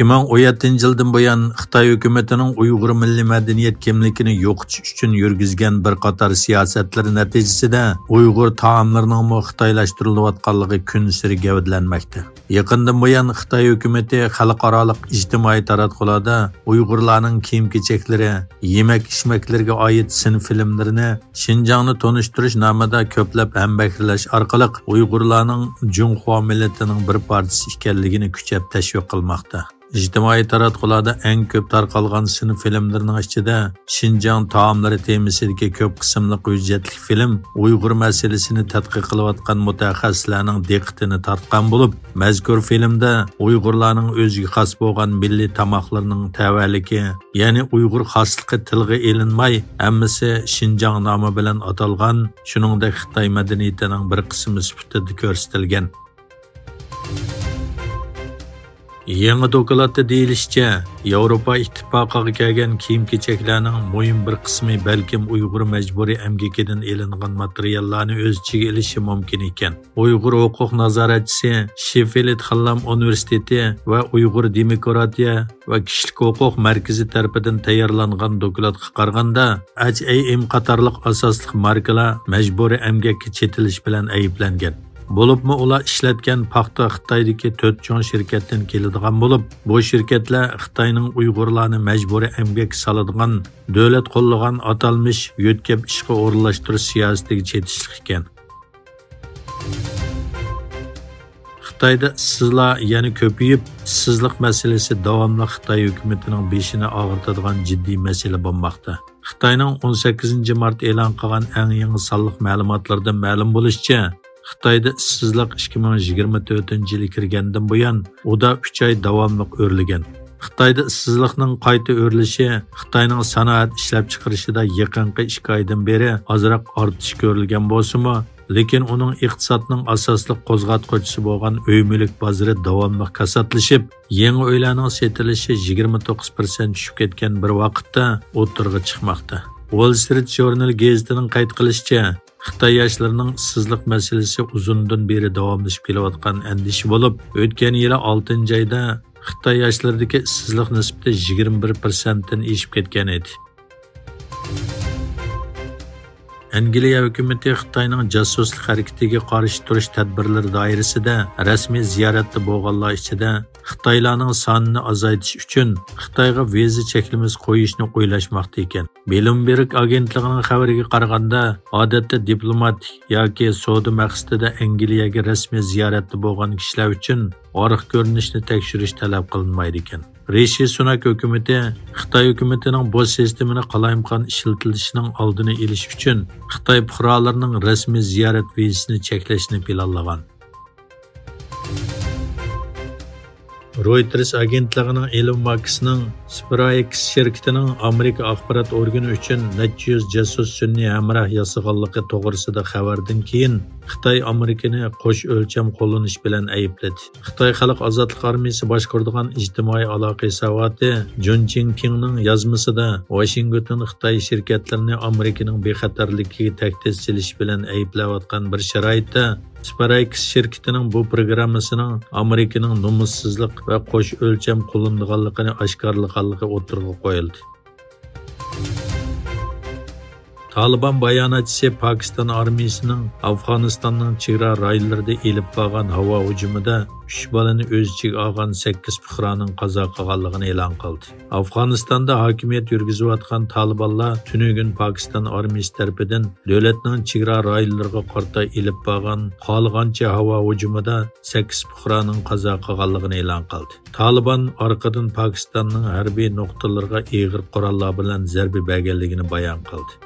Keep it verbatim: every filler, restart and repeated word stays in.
ئىككى مىڭ ئون يەتتىنچى يىلدىن بۇيان، خىتاي ھۆكۈمىتىنىڭ ئۇيغۇر مىللىي مەدەنىيەت كىملىكىنى يوقىتىش ئۈچۈن يۈرگۈزگەن بىر قاتار سىياسەتلىرى نەتىجىسىدە، ئۇيغۇر تائاملىرىنىڭمۇ خىتايلاشتۇرۇلۇۋاتقانلىقى كۈنسېرى گەۋدىلەنمەكتە. يېقىندىن بۇيان، خىتاي ھۆكۈمىتى خەلقئارالىق ئىجتىمائىي تاراتقۇلاردا ئۇيغۇرلارنىڭ كىيىم-كېچەكلىرى، يېمەك-ئىچمەكلىرىگە ئائىت سىن فىلىملىرىنى، شىنجاڭنى تونۇشتۇرۇش نامىدا كۆپلەپ ھەمبەھىرلەش ئارقىلىق ئۇيغۇرلارنىڭ جۇڭخۇا مىللىتىنىڭ بىر پارچىسى ئىكەنلىكىنى كۈچەپ تەشۋىق قىلماقتا. ئىجتىمائىي تاراتقۇلاردا ئەڭ كۆپ تارقالغان سىن فىلىملىرىنىڭ ئىچىدە شىنجاڭ تائاملىرى تېمىسىدىكى كۆپ قىسىملىق ھۆججەتلىك فىلىم ئۇيغۇر مەسىلىسىنى تەتقىق قىلىۋاتقان مۇتەخەسسىسلەرنىڭ دىققىتىنى تارتقان بولۇپ، مەزكۇر فىلىمدە ئۇيغۇرلارنىڭ ئۆزىگە خاس بولغان مىللىي تاماقلىرىنىڭ تەۋەلىكى، يەنى ئۇيغۇر خاسلىقى تىلغا ئېلىنماي، ھەممىسى شىنجاڭ نامى بىلەن ئاتالغان، شۇنىڭدەك خىتاي مەدەنىيىتىنىڭ بىر قىسمى سۈپىتىدە كۆرسىتىلگەن. يېڭى دوكلاتتا دېيىلىشىچە، ياۋروپا ئىتتىپاقىغا كەلگەن كىيىم-كېچەكلەرنىڭ مۇھىم بىر قىسمى بەلكىم ئۇيغۇر مەجبۇرىي ئەمگىكىدىن ئېلىنغان ماتېرىياللارنى ئۆز ئىچىگە ئېلىشى مۇمكىن ئىكەن. ئۇيغۇر ھوقۇق نازارەتچىسى، شېففىلد خانلام ئۇنىۋېرسىتېتى ۋە ئۇيغۇر دېموكراتىيە ۋە كىشىلىك ھوقۇق مەركىزى تەرىپىدىن تەييارلانغان دوكلاتقا قارىغاندا، ئەچ ئەي ئېم قاتارلىق ئاساسلىق ماركىلار مەجبۇرىي ئەمگەككە چېتىلىش بىلەن ئەيىبلەنگەن. بولۇپمۇ ئۇلار ئىشلەتكەن پاختا خىتايدىكى تۆت چوڭ شىركەتتىن كېلىدىغان بولۇپ، بۇ شىركەتلەر خىتاينىڭ ئۇيغۇرلارنى مەجبۇرىي ئەمگەككە سالىدىغان دۆلەت قوللىغان ئاتالمىش يۆتكەپ ئىشقا ئورۇنلاشتۇرۇش سىياسىتىگە چېتىشلىق ئىكەن. خىتايدا ئىشسىزلار يەنە كۆپىيىپ، ئىشسىزلىق مەسىلىسى داۋاملىق خىتاي ھۆكۈمىتىنىڭ بېشىنى ئاغرىتىدىغان جىددىي مەسىلە بولماقتا. خىتاينىڭ ئون سەككىزىنچى مارت ئېلان قىلغان ئەڭ يېڭى سانلىق مەلۇماتلىرىدىن مەلۇم بولۇشىچە، خىتايدا ئىشسىزلىق ئىككى مىڭ يىگىرمە تۆتىنچى يىلى كىرگەندىن بۇيان ئۇدا ئۈچ ئاي داۋاملىق ئۆرلىگەن. خىتايدا ئىشسىزلىقنىڭ قايتا ئۆرلىشى خىتاينىڭ سانائەت ئىشلەپچىقىرىشىدا يېقىنقى ئىككى ئايدىن بېرى ئازراق ئارتىش كۆرۈلگەن بولسىمۇ، لېكىن ئۇنىڭ ئىقتىسادنىڭ ئاساسلىق قوزغاتقۇچىسى بولغان ئۆي مۈلۈك بازىرى داۋاملىق كاساتلىشىپ، يېڭى ئۆيلەرنىڭ سېتىلىشى يىگىرمە توققۇز پىرسەنت چۈشۈپ كەتكەن بىر ۋاقىتتا ئوتتۇرىغا چىقماقتا. ۋول سترىت ژۇرنىلى گېزىتىنىڭ قەيت قىلىشىچە، خىتاي ياشلىرىنىڭ ئىشسىزلىق مەسىلىسى ئۇزۇندىن بېرى داۋاملىشىپ كېلىۋاتقان ئەندىشە بولۇپ، ئۆتكەن يىلى ئالتىنچى ئايدا خىتاي ياشلىرىدىكى ئىشسىزلىق نىسبىتى يىگىرمە بىر پىرسەنتتىن ئېشىپ كەتكەن ئىدى. ئەنگلىيە ھۆكۈمىتى خىتاينىڭ جاسۇسلۇق ھەرىكىتىگە قارشى تۇرۇش تەدبىرلىرى دائىرىسىدە رەسمىي زىيارەتتە بولغانلار ئىچىدە خىتايلارنىڭ سانىنى ئازايتىش ئۈچۈن خىتايغا ۋىزا چەكلىمىسى قويۇشنى ئويلاشماقتا ئىكەن. بلومبېرگ ئاگېنتلىقىنىڭ خەۋىرىگە قارىغاندا، ئادەتتە دىپلوماتىك ياكى سودا مەقسىتىدە ئەنگلىيەگە رەسمىي زىيارەتتە بولغان كىشىلەر ئۈچۈن ئارقا كۆرۈنۈشنى تەكشۈرۈش تەلەپ قىلىنمايدىكەن. رىشى سۇناك ھۆكۈمىتى خىتاي ھۆكۈمىتىنىڭ بۇ سىستېمىنى قالايمىقان ئىشلىتىلىشىنىڭ ئالدىنى ئېلىش ئۈچۈن خىتاي پۇقرالىرىنىڭ رەسمىي زىيارەت ۋىزىسىنى چەكلەشنى پىلانلىغان. رويتېرس ئاگېنتلىقىنىڭ ئېلون ماسكنىڭ سپېرايكس شىركىتىنىڭ ئامېرىكا ئاخبارات ئورگىنى ئۈچۈن نەچچە يۈز جاسۇس سۈنئىي ھەمراھ ياسىغانلىقى توغرىسىدا خەۋەردىن كېيىن، خىتاي ئامېرىكىنى قوش ئۆلچەم قوللىنىش بىلەن ئەيىبلىدى. خىتاي خەلق ئازادلىق ئارمىيىسى باشقۇرىدىغان ئىجتىمائىي ئالاقە ھېساباتى جۇن جىڭپىڭنىڭ يازمىسىدا، ۋاشىنگتون خىتاي شىركەتلىرىنى ئامېرىكىنىڭ بىخەتەرلىكىگە تەھدىت سېلىش بىلەن ئەيىبلەۋاتقان بىر شارائىتتا، سپېرايكس شىركىتىنىڭ بۇ پروگراممىسىنىڭ ئامېرىكىنىڭ نومۇسسىزلىق ۋە قوش ئۆلچەم قوللىنىدىغانلىقىنى ئاشكارىلىغانلىقى ئوتتۇرىغا قويۇلدى. تالىبان باياناتچىسى پاكىستان ئارمىيىسىنىڭ ئافغانىستاننىڭ چېگرا رايونلىرىدا ئېلىپ بارغان ھاۋا ھۇجۇمىدا ئۈچ بالىنى ئۆز ئىچىگە ئالغان سەككىز پۇقرانىڭ قازا قىلغانلىقىنى ئېلان قىلدى. ئافغانىستاندا ھاكىمىيەت يۈرگۈزۈۋاتقان تالىبانلار تۈنۈگۈن پاكىستان ئارمىيىسى تەرىپىدىن دۆلەتنىڭ چېگرا رايونلىرىغا قارىتا ئېلىپ بارغان قالغانچە ھاۋا ھۇجۇمىدا سەككىز پۇقرانىڭ قازا قىلغانلىقىنى ئېلان قىلدى. تالىبان ئارقىدىن پاكىستاننىڭ ھەربىي نۇقتىلىرىغا ئېغىر قوراللار بىلەن زەربە بەرگەنلىكىنى بايان قىلدى.